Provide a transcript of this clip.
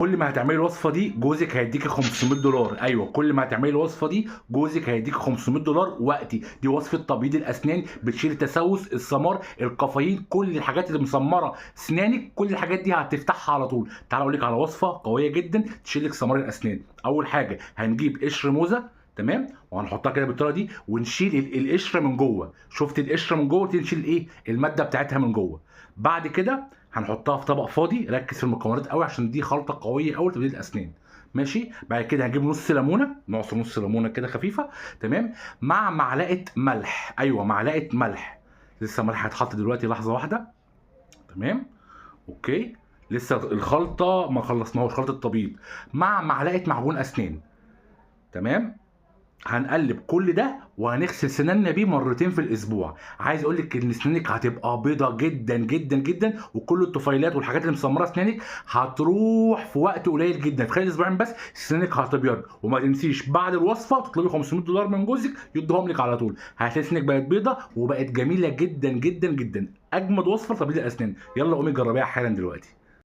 كل ما هتعملي الوصفة دي جوزك هيديكي $500. ايوه، كل ما هتعملي الوصفة دي جوزك هيديكي $500 وقتي. دي وصفه تبييض الاسنان، بتشيل التسوس، السمار، الكافيين، كل الحاجات اللي مسمره اسنانك، كل الحاجات دي هتفتحها على طول. تعالى اقول لك على وصفه قوية جدا تشيل لك سمار الاسنان. اول حاجة هنجيب قشر موزة، تمام، وهنحطها كده بالطريقة دي ونشيل القشرة من جوه. شفت القشرة من جوه؟ تنشيل ايه المادة بتاعتها من جوه. بعد كده هنحطها في طبق فاضي. ركز في المكونات قوي عشان دي خلطه قوية قوي لتبييض الاسنان، ماشي. بعد كده هنجيب نص ليمونه، نعصر نص ليمونه كده خفيفة، تمام، مع معلقه ملح. ايوه معلقه ملح، لسه ملح هيتحط دلوقتي، لحظة واحدة، تمام، okay. لسه الخلطة ما خلصناهوش، خلطه التبييض مع معلقه معجون اسنان، تمام. هنقلب كل ده وهنغسل سناننا بيه مرتين في الاسبوع. عايز اقول لك ان سنانك هتبقى بيضة جدا جدا جدا، وكل الطفيلات والحاجات اللي مسمره سنانك هتروح في وقت قليل جدا، في خلال اسبوعين بس سنانك هتبيض. وما تنسيش بعد الوصفة تطلبي $500 من جوزك يديهم لك على طول. هتلاقي سنانك بقت بيضة وبقت جميلة جدا جدا جدا. اجمد وصفه لتبييض الاسنان. يلا قومي جربيها حالا دلوقتي.